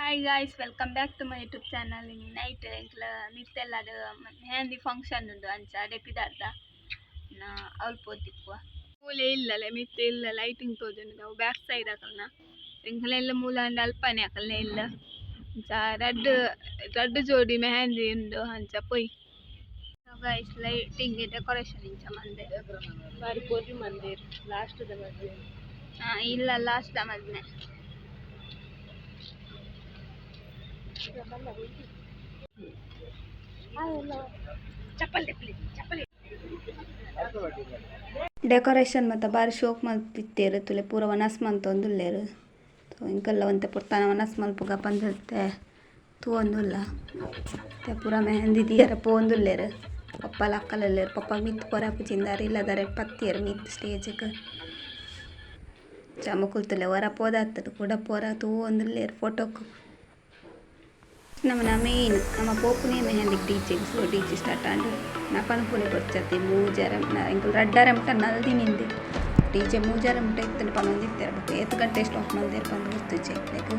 Hi guys, welcome back to my YouTube channel. ಇನಿ night ಎಂಕ್ಲ ಮಿತ್ತೆಲ್ಲಡ್ mehndi function ಉಂಡು ಅಂಚ ಅಡೆ ಪಿದಾಡ್ದ ನಾ ಅವ್ಲು ಪೋತಿಪ್ಪುವ. ಮೂಲೆ ಇಲ್ಲಲೆ ಮಿತ್ತ್ ಇಲ್ಲ ಲೈಟಿಂಗ್ ತೋಜುಂಡು ಅವು ಬ್ಯಾಕ್ ಸೈಡ್ ಅಕಲ್ನ. ಎಂಕ್ಲ ಇಲ್ಲ ಮೂಲ ಆಂಡ ಅಲ್ಪನೆ ಅಕಲ್ನ ಇಲ್ಲ. ಅಂಚ ರಡ್ಡ್ ರಡ್ಡ್ ಜೋಡಿ ಮೆಹಂದಿ ಉಂಡು ಅಂಚ ಪೋಯಿ. ಗೈಸ್, ಲೈಟಿಂಗ್ ಡೆಕೋರೇಷನ್ ಇಂಚ ಮಂದೆರ್. ಬಾರಿ ಪೊರ್ಲು ಮಂದೆರ್ ಲಾಸ್ಟ್ ದ ಮದ್ಮೆ. ಹಾ, ಇಲ್ಲ ಲಾಸ್ಟ್ ದ ಮದ್ಮೆ. ಡೆಕೋರೇಷನ್ ಮಾತ ಬಾರಿ ಶೋಕ್ ಮಲ್ತಿತ್ತೆರ್ ತೂಲೆ ಪೂರ ವನಸ್ ಮಂತೊಂದುಲ್ಲೆರ್. ಎಂಕಲ್ಲ ಒಂತೆ ಪೊರ್ತನ ವನಸ್ ಮಲ್ಪುಗ ಪಂದ್ ತೂವೊಂದುಲ್ಲ. ಇತ್ತೆ ಪೂರ ಮೆಹಂದಿ ದೀಯರೆ ಪೋವೊಂದುಲ್ಲೆರ್. ಪೊಪ್ಪಲ ಅಕ್ಕಲುಲ್ಲೆರ್. ಪೊಪ್ಪ ಮಿತ್ತ್ ಪೋರೆ ಆಪುಜಿ ಇಲ್ಲದಾರೆ ಪತ್ತಿಯೆರ್ ಮಿತ್ತ್ ಸ್ಟೇಜ್ ಗ್. ಮೊಕುಲು ತೂಲೆ ಒರ ಪೋದಾತುಂಡು ಕುಡ ಪೋರ ತೂವೊಂದುಲ್ಲೆರ್ ಫೋಟೋಕ್. ನಮನ ಮೈನ್ ನಮ ಪೋಪುನೆ ಮೆಹಂದಿಗ್ ಡಿಜೆಗ್. ಸೊ ಡಿಜೆ ಸ್ಟಾರ್ಟ್ ಆಂಡ್. ನಾ ಪನ್ಪುನೆ ಬೊರ್ಚಿ ಮೂಜರೆ ಎಂಕುಲು ರಡ್ಡರೆ ಮುಟ ನಲ್ದಿನಿಂದ್. ಡಿಜೆ ಮೂಜರೆ ಮುಟ ಇತ್ತುಂಡು ಪನೊಂದಿತ್ತೆರ್. ಬೊಕ ಏತ್ ಗಂಟೆ ಸ್ಟಾಪ್ ಮಲ್ದೆರ್ ಪಂದ್ ಗೊತ್ತುಜ್ಜಿ ಎಂಕ್ಲೆಗ್.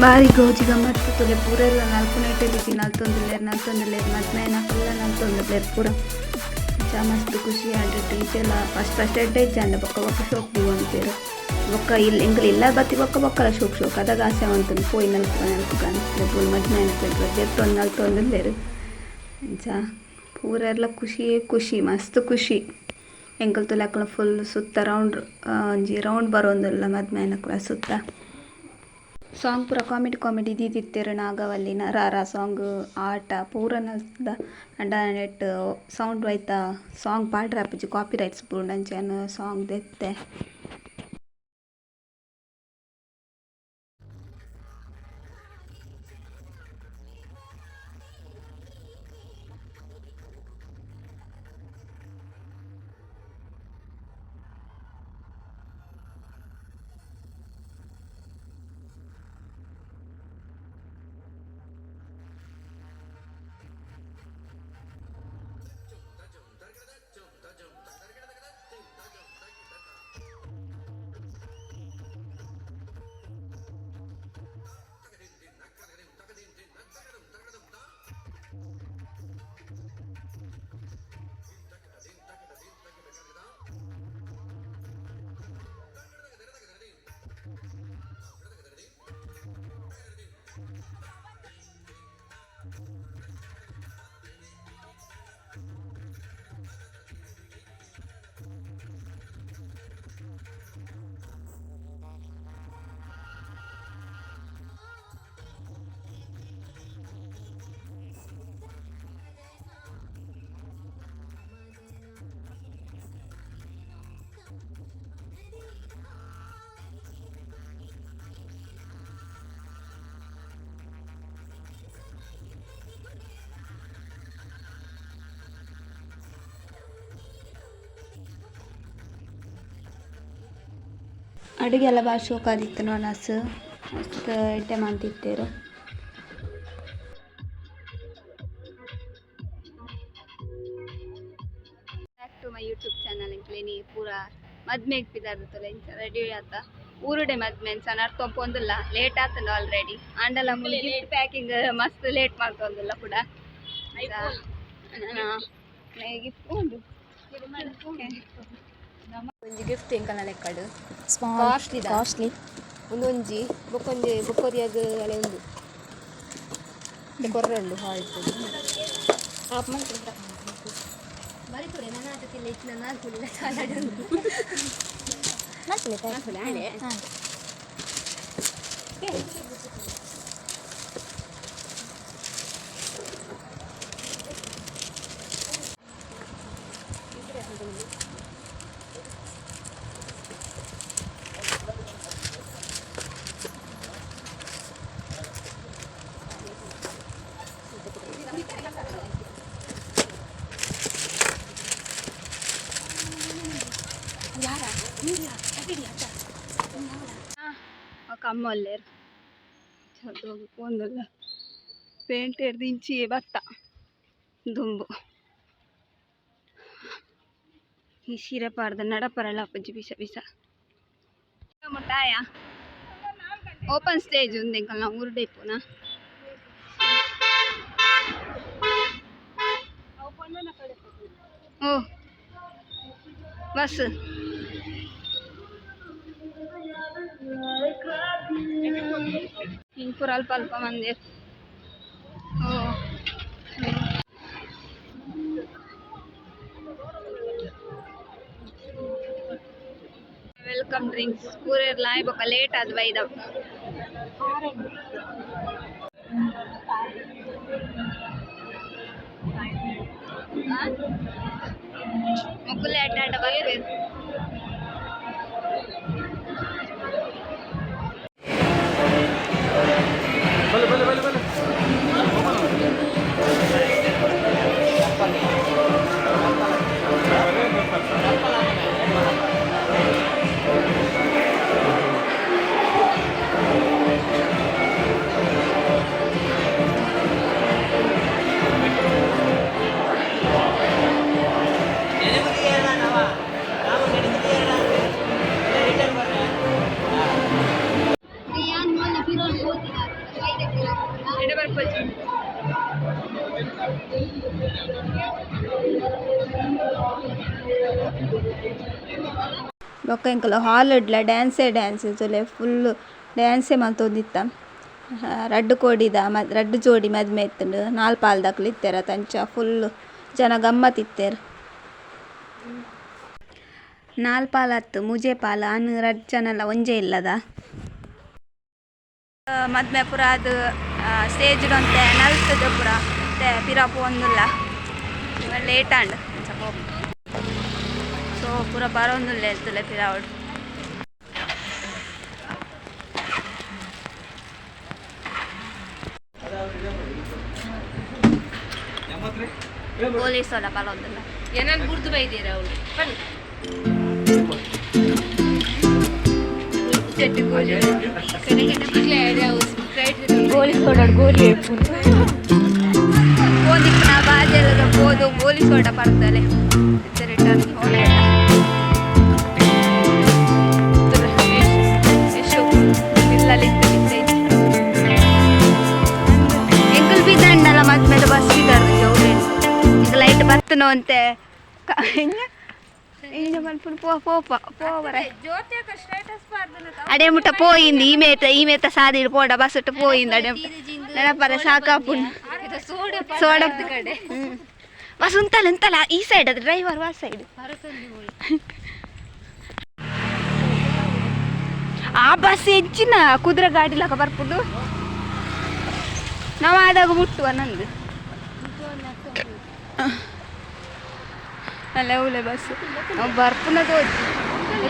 ಬಾರಿ ಗೌಜಿ ಗಮ್ಮತ್. ತೂಲೆ ಪೂರೆಲ್ಲ ನಲ್ಪುನೆಟ್ ಬಿಸಿ ನಲ್ತೊಂದುಲ್ಲೆರ್ ನಲ್ತೊಂದುಲ್ಲೆರ್. ಮದ್ಮೆ ನಲ್ತೊಂದುಲ್ಲೆರ್ ಪೂರ. ಅಂಚ ಮಸ್ತ್ ಖುಷಿ ಆಂಡ್. ಡಿಜೆಲ ಫಸ್ಟ್ ಫಸ್ಟ್ ಎಡ್ಡೆ ಇಜ್ಜಾಂಡ್, ಬೊಕ್ಕ ಬೊಕ್ಕ ಶೋಕ್ ದೀವೊಂತೆರ್. ಬೊಕ್ಕ ಇಲ್ ಎಂಕುಲು ಇಲ್ಲ ಬತ್ತಿ ಬೊಕ್ಕ ಬೊಕ್ಕಲ ಶೋಕ್ ಶೋಕ್ ಅದಗ ಆಸೆ ಆವೊಂತುಂಡು ಪೋಯಿ ನಲ್ಪುಗ ನಲ್ಪುಗ. ಪೂರ ಮದ್ಮೆ ದೆತ್ತೊಂದು ನಲ್ತೊಂದುಲ್ಲೆರ್. ಅಂಚ ಪೂರೆರ್ಲ ಖುಷಿಯೇ ಖುಷಿ, ಮಸ್ತ್ ಖುಷಿ. ಎಂಕುಲು ತೂಲೆ ಅಕಲ್ನ ಫುಲ್ ಸುತ್ತ ರೌಂಡ್ ಒಂಜಿ ರೌಂಡ್ ಬರೊಂದುಲ್ಲ ಮದ್ಮೆ ಸುತ್ತ. ಸಾಂಗ್ ಪೂರ ಕಾಮಿಡಿ ಕಾಮಿಡಿ ದೀದಿತ್ತೆರ್. ನಾಗವಲ್ಲಿ ರಾರಾ ಸಾಂಗ್ ಆಟ ಪೂರ ನಲ್ತುದ. ಆಂಡ ನೆಟ್ ಸೌಂಡ್ ಐತ ಸಾಂಗ್ ಪಾಡ್ರೆ ಆಪುಜಿ, ಕಾಪಿ ರೈಟ್ಸ್ ಬೂರ್ಂಡ. ಅಂಚ ಯಾನ್ ಸಾಂಗ್ ದೆತ್ತೆ. ಅಡುಗೆ ಎಲ್ಲ ಭಾಳ ಶೋಕಾದಿತ್ತು ಒಣಸ್ ಮಸ್ತ್ ಎಡ್ಡೆ ಮಂತಿತ್ತೇರು. Back to my YouTube channel. ಎಂಕ್ಲೇನಿ ಪೂರ ಮದ್ಮೆಗ್ ಪಿದಾರ್ದುತ್ತಲ್ಲ, ಇಂಚ ರೆಡಿ ಆತ. ಊರುಡೆ ಮದ್ಮೆ ಅಂಚ ನಡ್ಕೊಂಡ್ ಲೇಟ್ ಆತಂಡ ಆಲ್ರೆಡಿ. ಆಂಡಲ ಗಿಫ್ಟ್ ಪ್ಯಾಕಿಂಗ್ ಮಸ್ತ್ ಲೇಟ್ ಮಾಡ್ತೊಂದುಲ್ಲ ಕೂಡ. ಗಿಫ್ಟ್ ಉಂಡು. ಒಂಜಿ ಗಿಫ್ಟ್ ಎಂಕಲ್ನ ಲೆಕ್ಕಡ್. ಸ್ಮಾಲ್. ಕಾಸ್ಟ್ಲಿ. ಕಾಸ್ಟ್ಲಿ. ಒಂದೊಂಜಿ ಬೊಕ್ಕೊಂಜಿ ಬೊಕ್ಕೊರಿಯಾಗ ಅಲೆ ಉಂದು ಕೊರ್ರೆ ಉಂಡು ಹಾಲ್ಟ್. ಹಾಂ. ఒక ಅಮ್ಮ ಒಲ್ಲೆರ್ ಒಂದಲ್ಲ ಪೇಂಟ್ ಹಿಡ್ದು ಇಂಚಿ ಬತ್ತ ದುಂಬು. ಈ ಸೀರೆ ಪಾಡ್ದ ನಡಪರಲ್ಲ ಅಪ್ಪಜ್ಜಿ ಬಿಸ ಬಿಸ ಮುಟ್ಟಾಯ. ಓಪನ್ ಸ್ಟೇಜ್ ఉంది ఇంకా నా ಊರು ಡೇಪುನಾ. ಓ ಬಸ್ ಹಿಂಗೆ ಅಲ್ಪ ಅಲ್ಪ ಮಂದಿರ್. ಓ, welcome drinks ಪೂರೆರ್ಲ ಆಯ್ ಬೊಕ ಲೇಟ್ ಆದ್ ಬೈದ. ಮೊಕುಲೆ ಅಡ್ಡ ಅಡ್ಡ ಬರ್ಬೇಕು. ಬಲೆ ಬಲೆ ಬಲೆ ಬಲೆ. ಎಡೆ ಬರ್ಪೊಚ್ಚಿ. ಬೊಕ್ಕ ಎಂಕುಲು ಹಾಲ್ ಡ್ಲ ಡ್ಯಾನ್ಸೇ ಡ್ಯಾನ್ಸ್ ತೂಲೆ, ಫುಲ್ ಡ್ಯಾನ್ಸೇ ಮಂತೊಂದಿತ್ತ. ರಡ್ಡ್ ಕೋಡಿದ ಮ ರಡ್ಡ್ ಜೋಡಿ ಮದ್ಮೆ ಇತ್ತುಂಡು. ನಾಲ್ ಪಾಲ್ದಕ್ಲು ಇತ್ತೆರ್ ಅತ, ಅಂಚ ಫುಲ್ ಜನ ಗಮ್ಮತ್ ಇತ್ತೆರ್. ನಾಲ್ ಪಾಲ್ ಅತ್ತ್, ಮೂಜೆ ಪಾಲ್. ಆನ್ ರಡ್ಡ್ ಜನಲ ಒಂಜೇ ಇಲ್ಲದ. ಮದ್ಮೆ ಪೂರ ಆದ್ ಸ್ಟೇಜ್ ಒಂತೆ ನಲ್ತುದು ಪೂರ ಇತ್ತೆ ಪಿರ ಪೋವೊಂದುಲ್ಲ, ಲೇಟ್ ಆಂಡ್. ಅಂಚ ಪೋಪ. ಸೊ ಪೂರ ಬರೋಂದುಲ್ಲೆರ್ ತೂಲೆ ಪಿರಾವುಡು. ಪೊಲೀಸ್ ಎಲ್ಲ ಬರೋಂದುಲ್ಲ. ಏನನ್ ಬುರ್ದು ಬೈದೀರ ಅವಳು ಬನ್ನಿ. ಗೋಲಿ ಸೋಡಾ ಗೋಲಿ. ಪೋಂದಿಪ್ಪುನ ಬಾಜೆಲದ ಪೋದು ಗೋಲಿ ಸೋಡ ಪರ್ತಲೆ. ರಿಟರ್ನ್ ಇಲ್ಲಲ್ಲಿ ಎಂಕುಲು ಬಿ ದಂಡಲ ಮದ್ಮೆದ ಬಸ್ ಬಿದಾರ್ದು ಈಗ ಲೈಟ್ ಬತ್ತನೋ ಅಂತೆ ಇಂಜ ಮನ್ಪುನು ಪೋ ಪೋಪ ಪೋವರೆ. ಅಡೆ ಮುಟ್ಟ ಪೋಯಿಂದು ಈ ಮೇತ ಈ ಮೇತ ಸಾದಿಡ್ ಪೋಡ ಬಸ್ ಇಟ್ಟು ಪೋಯಿಂದು. ಅಡೆ ನೆನಪರೆ ಸಾಕಾಪುಂಡು ಸೋಡ ಕಡೆ. ಬಸ್ ಉಂತಲ್ಲ ಉಂತಲ್ಲ ಈ ಸೈಡ್ ಅದು ಡ್ರೈವರ್ ಆ ಸೈಡ್. ಆ ಬಸ್ ಹೆಚ್ಚಿನ ಕುದುರೆ ಗಾಡಿ ಲೆಕ್ಕ ಬರ್ಪುಂಡು. ನಾವು ಆದಾಗ ಮುಟ್ಟುವ ನಂದು ಅಲ್ಲ ಉಲೆ ಬಸ್. ನಾವು ಬರ್ಪುನ ತೋಜಿ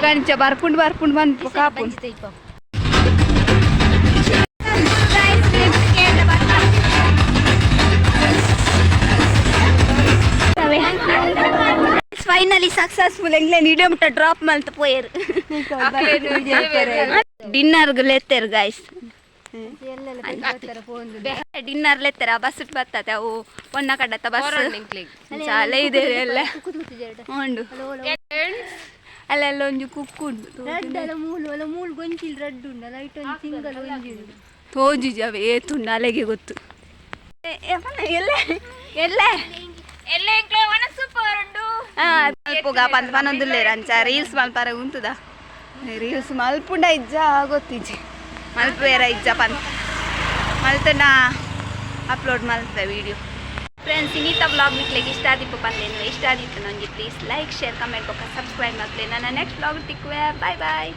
ಕಂಚ ಬರ್ಪುಂಡು ಬರ್ಪುಂಡು ಬಂದು ಕಾಪುಂಡು. ಫೈನಲಿ. ಸಕ್ಸಸ್ಫುಲ್ ಎಂಗ್ಲೇನ್ ಇಡೇ ಮುಟ್ಟ ಡ್ರಾಪ್ ಮಲ್ತ ಪೋಯೆರ್. ಡಿನ್ನರ್ಗ್ ಲೆತ್ತೆರ್ ಗಾಯ್ಸ್. ಡಿನ್ನರ್ ಲೆತ್ತೆರ್. ಆ ಬಸ್ ಬರ್ತತೆ ಅವು ಪೊನ್ನ ಕಡತ ಬಸ್ ಚಾಲೆ ಇದೆ ಎಲ್ಲ ಉಂಡು. ಅಲ್ಲೆಲ್ಲ ಒಂಜಿ ಕುಕ್ಕು ಉಂಡು. ರಡ್ಡಲ ಮೂಲು ಅಲ್ಲ, ಮೂಲು ಗೊಂಚಿಲ್ ರಡ್ಡು ಉಂಡು ಲೈಟ್, ಒಂದು ಸಿಂಗಲ್ ಒಂಜಿ ಉಂಡು. ತೋಜುಜಿ ಅವೆ ಏತುಂಡು ಅಲೆಗೆ ಗೊತ್ತು. ಏ, ಏ, ಪನ್ನ, ಎಲ್ಲೆ ಎಲ್ಲೆ ಮಲ್ಪುಗ ಪಂದ್ ಪನೊಂದುಲ್ಲೇರ್. ಅಂಚ ರೀಲ್ಸ್ ಮಲ್ಪರೆ ಉಂತುದ. ರೀಲ್ಸ್ ಮಲ್ಪುಂಡ ಇಜ್ಜ ಗೊತ್ತಿಜ್ಜಿ, ಮಲ್ಪುವೆರ ಇಜ್ಜ ಪಂದ್. ಮಲ್ತುಂಡ ಅಪ್ಲೋಡ್ ಮಲ್ಪೆ ವಿಡಿಯೋ. ಫ್ರೆಂಡ್ಸ್, ಇನ್ನಿತ ವ್ಲಾಗ್ ನಿಕ್ಲೆಗ್ ಇಷ್ಟ ಆದಿಪ್ಪು ಪಂದೇನು. ಇಷ್ಟ ಆದಿತ್ತು ಒಂಜಿ ಪ್ಲೀಸ್ ಲೈಕ್, ಶೇರ್, ಕಮೆಂಟ್ ಬೊಕ್ಕ ಸಬ್ಸ್ಕ್ರೈಬ್ ಮಲ್ಪಲೆ. ನನ್ನ ನೆಕ್ಸ್ಟ್ ವ್ಲಾಗ್ ತಿಕ್ಕುವೆ. Bye boy.